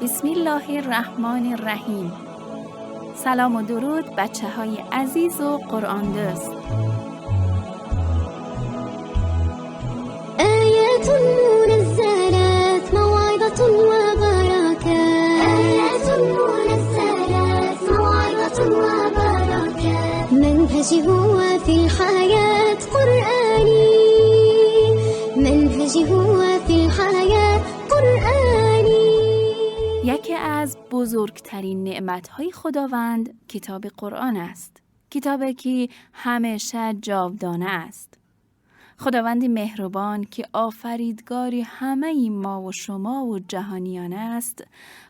بسم الله الرحمن الرحیم. سلام و درود بچه های عزیز و قرآن دوست. آيات منزلات موعظة وبركات. آيات منزلات موعظة وبركات. منهجي هو في الحياة قرآني. منهجي هو في الحياة قرآني. یکی از بزرگترین نعمت‌های خداوند کتاب قرآن است. کتابی که همیشه جاودانه است. خداوند مهربان که آفریدگاری همه ما و شما و جهانیان است،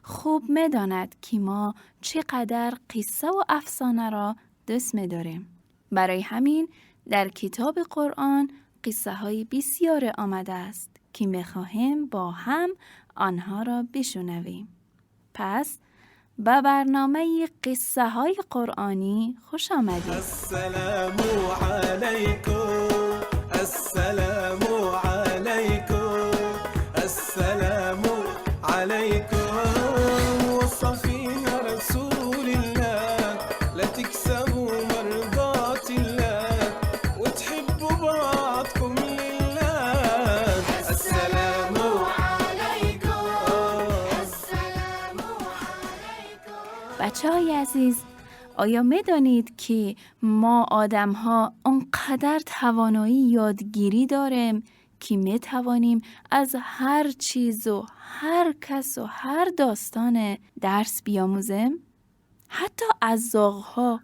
خوب می‌داند که ما چقدر قصه و افسانه را دوست می‌داریم. برای همین در کتاب قرآن قصه های بسیار آمده است که می‌خواهیم با هم آنها را بشنویم. پس به برنامه قصه های قرآنی خوش آمدید. السلام علیکم، السلام علیکم، السلام علیکم. وصفینا رسول الله لا تكسبوا مرضات الله وتحبوا بعضكم لله. السلام علیکم، السلام علیکم. بچه های عزیز، آیا می دانید که ما آدم ها آنقدر توانایی یادگیری داریم که می توانیم از هر چیز و هر کس و هر داستان درس بیاموزیم؟ حتی از زاغ‌ها.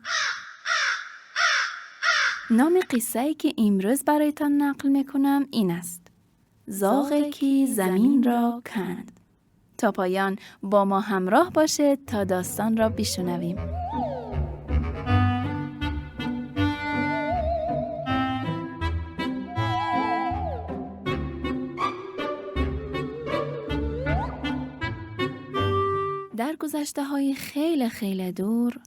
نام قصه‌ای که امروز برایتان نقل میکنم این است: زاغی که زمین را کند. تا پایان با ما همراه باشید تا داستان را بشنویم. در گذشته های خیلی خیلی دور،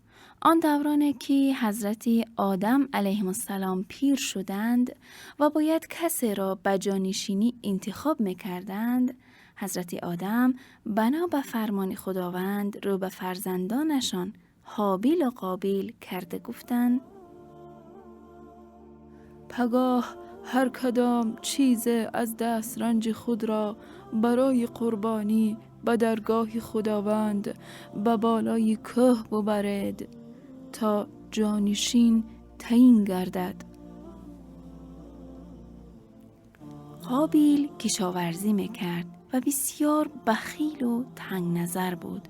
آن دورانه که حضرت آدم علیه السلام پیر شدند و باید کسی را به جانشینی انتخاب می‌کردند، حضرت آدم بنا به فرمان خداوند رو به فرزندانشان هابیل و قابیل کرده گفتند: پگاه هر کدام چیز از دست رنج خود را برای قربانی به درگاه خداوند به بالای کوه ببرد تا جانشین تعیین گردد. قابیل کشاورزی میکرد و بسیار بخیل و تنگ نظر بود.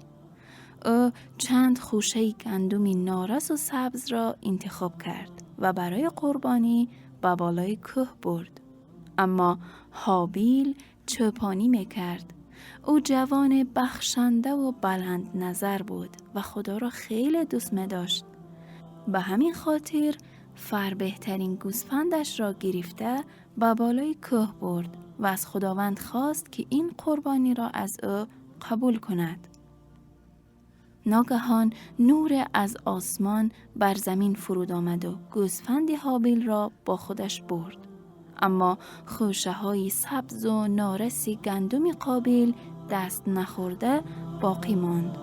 او چند خوشه گندم نارس و سبز را انتخاب کرد و برای قربانی به بالای کوه برد. اما هابیل چوپانی میکرد. او جوان بخشنده و بلند نظر بود و خدا را خیلی دوست می‌داشت. به همین خاطر فر بهترین گوسفندش را گرفته به بالای کوه برد و از خداوند خواست که این قربانی را از او قبول کند. ناگهان نور از آسمان بر زمین فرود آمد و گوسفند هابیل را با خودش برد. اما خوشه های سبز و نارسی گندم قابیل دست نخورده باقی ماند.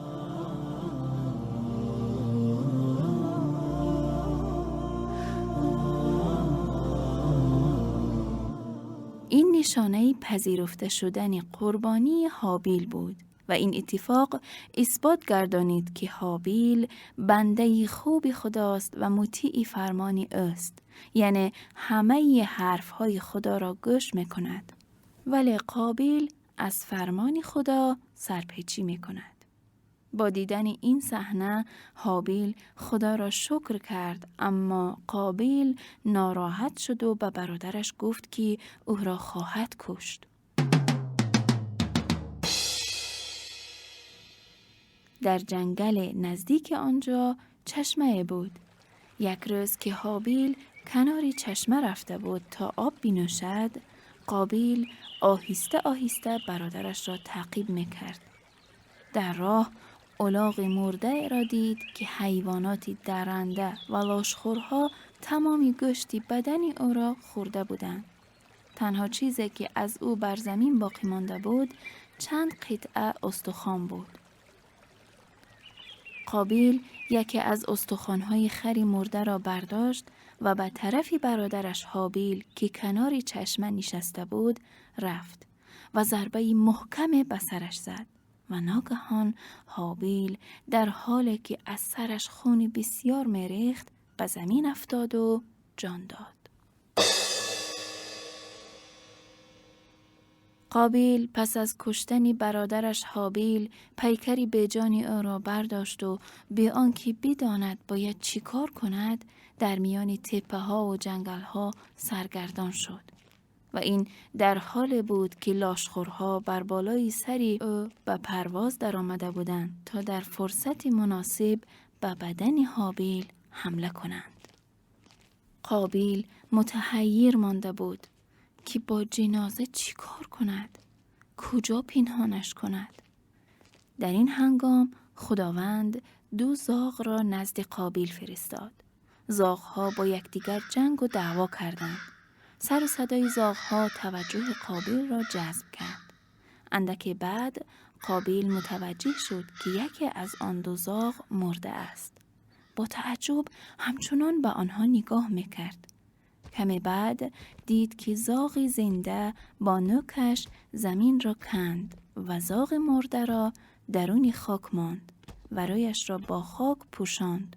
این نشانه پذیرفته شدن قربانی هابیل بود و این اتفاق اثبات گردانید که هابیل بنده خوب خداست و مطیع فرمان اوست، یعنی همه حرفهای خدا را گوش میکند. ولی قابیل از فرمان خدا سرپیچی میکند. با دیدن این صحنه هابیل خدا را شکر کرد، اما قابیل ناراحت شد و به برادرش گفت که او را خواهد کشت. در جنگل نزدیک آنجا چشمه بود. یک روز که هابیل کنار چشمه رفته بود تا آب بینوشد، قابیل آهسته آهسته برادرش را تعقیب میکرد. در راه الاغ مرده را دید که حیوانات درنده و لاشخورها تمام گوشت بدن او را خورده بودند. تنها چیزی که از او بر زمین باقی مانده بود چند قطعه استخوان بود. قابیل یکی از استخوان‌های خری مرده را برداشت و به طرف برادرش هابیل که کنار چشمه نشسته بود رفت و ضربه محکم به سرش زد و ناگهان هابیل در حالی که از سرش خون بسیار میریخت به زمین افتاد و جان داد. قابیل پس از کشتن برادرش هابیل پیکر بیجان او را برداشت و بی آنکه بداند باید چیکار کند در میان تپه ها و جنگل ها سرگردان شد و این در حال بود که لاشخورها بر بالای سر او به پرواز در آمده بودند تا در فرصت مناسب به بدن هابیل حمله کنند. قابیل متحیر مانده بود که با جنازه چی کار کند؟ کجا پنهانش کند؟ در این هنگام خداوند 2 زاغ را نزد قابیل فرستاد. زاغها با یکدیگر جنگ و دعوا کردند. سر و صدای زاغها توجه قابیل را جذب کرد. اندک بعد قابیل متوجه شد که یکی از آن 2 زاغ مرده است. با تعجب همچنان به آنها نگاه میکرد. کمی بعد دید که زاغ زنده با نوکش زمین را کند و زاغ مرده را درون خاک ماند و رویش را با خاک پوشاند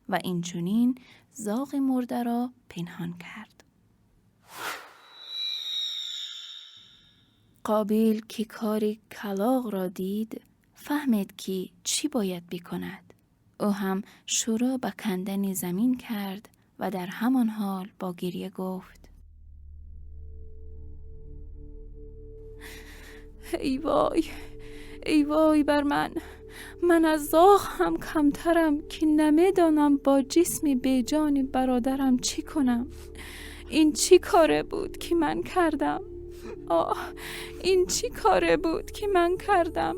و اینچنین زاغ مرده را پنهان کرد. قابیل که کار کلاغ را دید فهمید که چی باید بکند. او هم شروع به کندن زمین کرد و در همان حال با گریه گفت: ای وای، ای وای بر من، من از زاغ هم کمترم که نمیدانم با جسم بیجان برادرم چی کنم. این چی کاره بود که من کردم؟ آه، این چی کاره بود که من کردم؟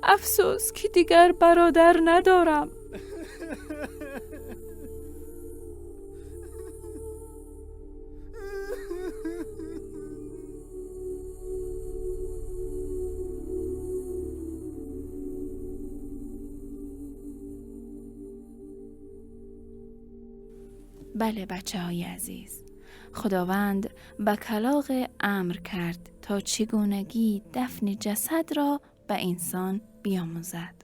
افسوس که دیگر برادر ندارم. بله بچه های عزیز، خداوند به کلاغ امر کرد تا چگونگی دفن جسد را به انسان بیاموزد.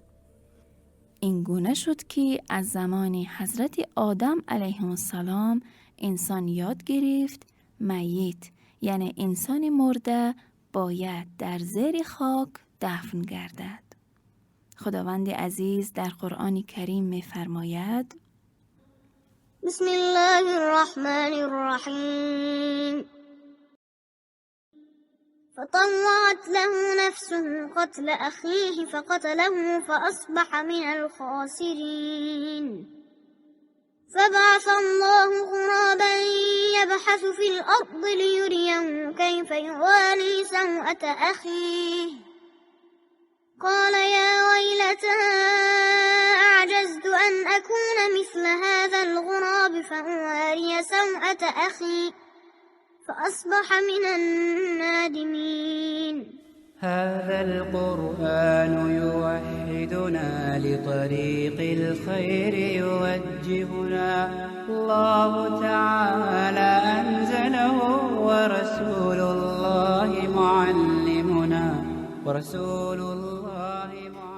این گونه شد که از زمان حضرت آدم علیه السلام انسان یاد گرفت میت یعنی انسان مرده باید در زیر خاک دفن گردد. خداوند عزیز در قرآن کریم می‌فرماید: بسم الله الرحمن الرحیم. فطوعت له نفسه قتل أخيه فقتله فأصبح من الخاسرين. فبعث الله غرابا يبحث في الأرض ليريه كيف يواري سوءة أخيه. قال يا ويلتى أعجزت أن أكون مثل هذا الغراب فأواري سوءة أخي فأصبح من النادمين. هذا القرآن يوحدنا لطريق الخير يوجهنا. الله تعالى أنزله ورسول الله معلمنا ورسول الله.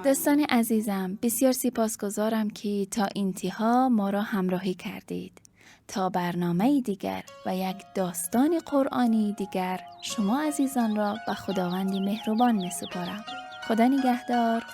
دوستان عزیزم، بسیار سپاسگزارم که تا انتها ما را همراهی کردید. تا برنامه دیگر و یک داستان قرآنی دیگر شما عزیزان را به خداوند مهربان می سپارم. خدا نگهدار.